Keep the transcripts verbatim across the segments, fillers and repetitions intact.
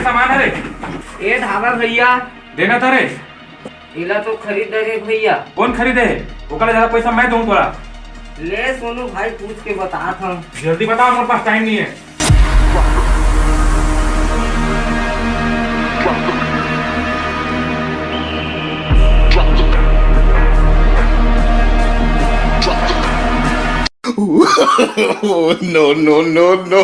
सामान हरे। ए ढाबा भैया। देना था रे। एला तो खरीद दे रे भैया। कौन खरीदे हे? ओकर ले ज्यादा पैसा मैं दूं तोला। ले सोनू भाई, पूछ के बतात हंव। जल्दी बता, मोर पास टाइम नहीं है। No, no, no, no.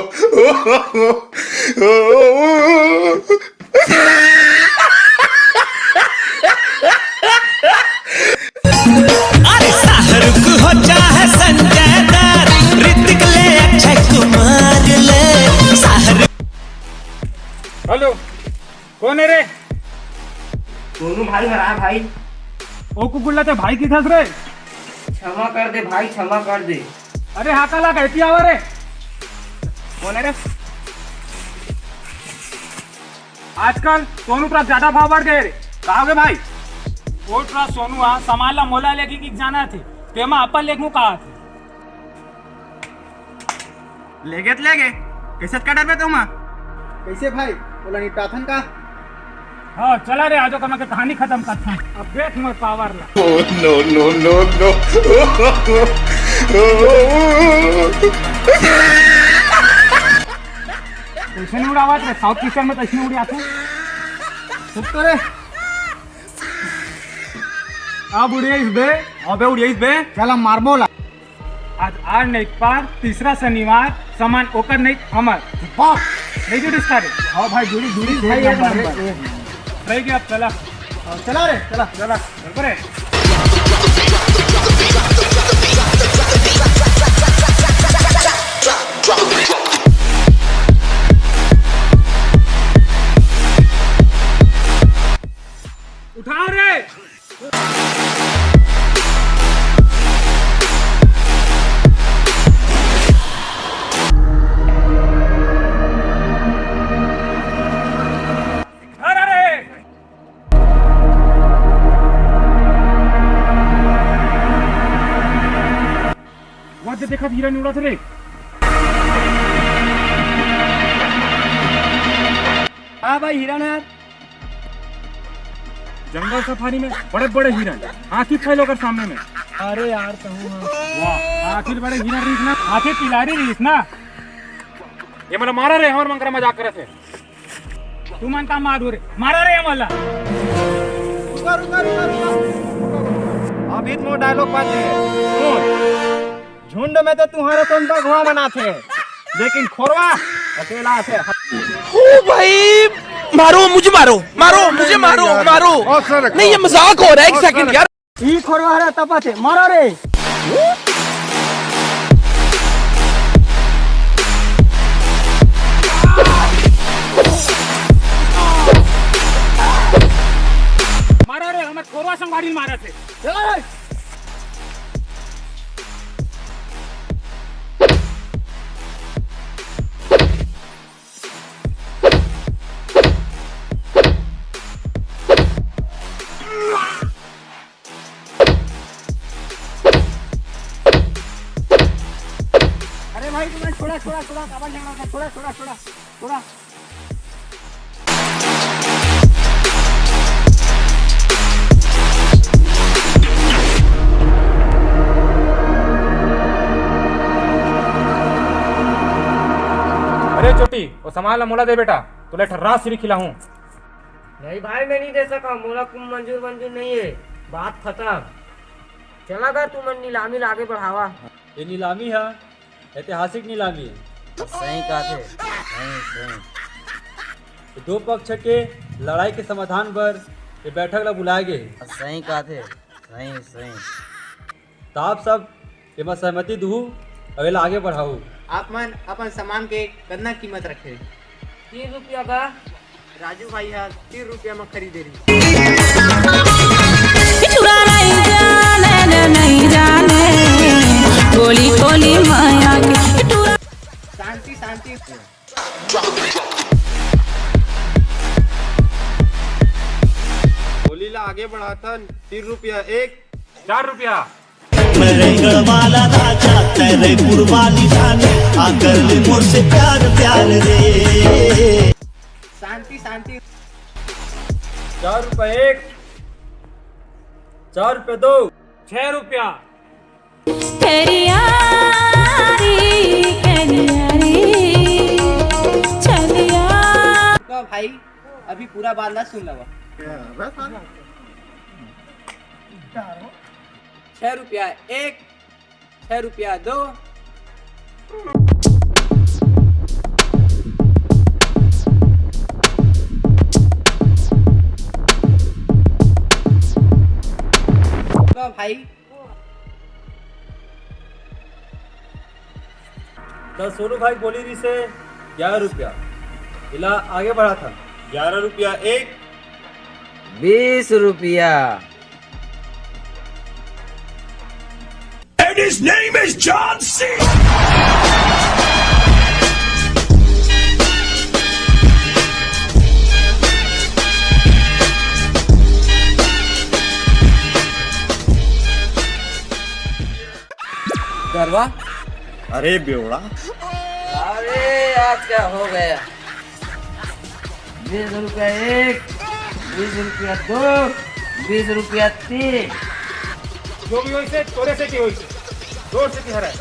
अरे शाहरुख हो चाहे संजय दत्त, ऋतिक ले, अक्षय कुमार ले, शाहरुख। हेलो, कौन है रे? सोनू भाई हरा भाई। ओ कुकुल्ला ते भाई की धस रे। क्षमा कर दे भाई, क्षमा कर दे। अरे हाका ला कहती आवा रे। कौन है रे? आजकल सोनू टरा ज्यादा भाव बढ़ गए रे। का हो गए भाई? ओ टरा सोनू हा सामान ला मोला लेके कि जाना थे, तेमा अपन लेगू कहा थे। लेगे त लेगे, कैसे का डरबे तुम? कैसे भाई, ओला निपटाथन का? हाँ, चला रे, आजो कमा के कहानी खत्म करथन। अब देख मोर पावर ला। Oh, no, no, no, no. कैसे नहीं उड़ावत रे? साउथ पिक्चर में तो ऐसे उड़ियाथे। चुप तो रे। अब उड़ियाइस बे। अबे उड़ियाइस बे। चला मारबो ला। आज आर नहीं पार, तीसरा शनिवार, सामान ओकर नहीं हमर। वाह। नहीं जुड़िस का रे? हाँ भाई, जुड़ी, जुड़ी, भाई, एक नंबर। रह गया, अब चला। हाँ, चला रे, चला। चला, चल परे। उठाओ रे। अरे, अरे। वो दे, देखा, हिरण उड़ाथे रे। हाँ भाई, हिरण है। जंगल सफारी में बड़े बड़े हिरण, हाथी फैल ओकर सामने में। अरे यार, कहूँ हाँ। वाह, हाथी ले बड़े हिरण रहिस ना, हाथी तिलारी रहिस ना। ये मन ला मारा रे, हमर मन करा मजाक करत हे। तुमन का मारू रे, मारा रे ये मन ला। रुका, रुका, रुका, रुका। अभी तो मोर डायलॉग बात है। सुन। झुंड में तो तुम्हारे सन बघवा मन आथे, लेकिन खोरवा अकेला आथे। ओ भाई, मारो, मुझे मारो, मारो, मुझे मारो, मारो। नहीं, ये मजाक हो रहा है, एक सेकंड यार। ई खोरवा हरा तपाथे, मारो रे। मारो रे, हमर खोरवा संगवारी मारत हे। चलो रे। अरे भाई, तुम्हें छोड़ा, छोड़ा, छोड़ा, काबर झगड़ा था? छोड़ा, छोड़ा, छोड़ा, छोड़ा। अरे चोटी, वो सामान ला मोला दे बेटा, तोला ठर्रा सिरी खिलाहूं। नहीं भाई, मैं नहीं दे सका, मोला कुम मंजूर मंजूर नहीं है, बात खत्म। चला गा, तुमन नीलामी ला आगे बढ़ावा। ये नीलामी है, ऐतिहासिक नीलामी है। सही कहा थे, सही, सही। ये दो पक्ष के लड़ाई के समाधान बर ये बैठक ला बुलाए गए। सही कहा थे, सही, सही। तो आप सब एमा सहमति दुहू, अउ एला आगे बढ़ाऊ। आप मन अपन सामान के कतना कीमत रखे? तीन रुपया का। राजू भाई हा तीन रुपया म खरीदे रही। चुरा नहीं जाने, नहीं जाने, गोली गोली माया के चुरा। शांति, शांति। होली ला आगे बढ़ाथन, तीन रुपया एक। चार रुपया। मैं रेंगड़ वाला राजा, तेरे कुर्बानी जाने, आकर ले मुझसे प्यार, प्यार रे। शांति, चार रुपया एक, चार रुपया दो। छह रुपया। तो भाई, अभी पूरा बात ला सुन लवा। छह रुपया एक, छह रुपया दो। तो भाई, तो सोनू भाई बोली रहिसे ग्यारह रुपया। इला आगे बढ़ाथन। ग्यारह रुपया एक। बीस रुपया। And his name is John C. गरवा। अरे बेवड़ा। अरे, आज का हो गया? बीस रुपया एक, बीस रुपया दो, बीस रुपया तीन। जो भी होइसे, तोरे सेती होइसे। तोर सेती हरे।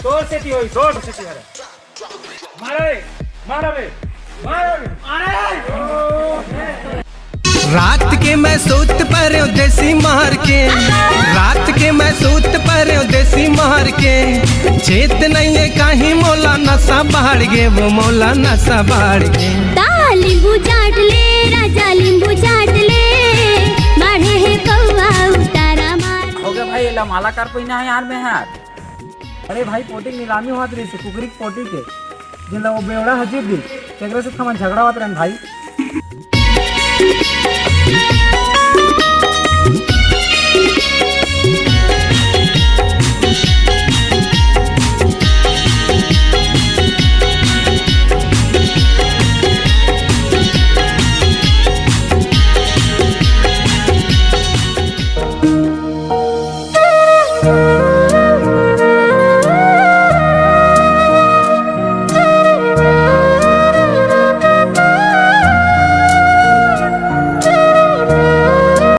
तोर सेती होइसे। तोर सेती हरे। मारा रे, मारा बे, मारा बे। अरे! रात के मैं सूत परेंव देसी मार के, रात के मैं सूत परेंव देसी मार के, चेत नइये काहीं मोला नशा बाढ़ गे, वो मोला नशा बाढ़ गे। ता लींबू चाट ले राजा, लींबू चाट ले, बाढ़े हे पौवा उतारा मार। हो गया भाई, एला माला कर पहिना है यार मैं हाथ। अरे भाई, पोटी के नीलामी होत रहिसे, कुकरी के पोटी के, जेन ला वो बेवड़ा ह जीत दिस, तेकरे से हमन झगड़ा होत रहन भाई।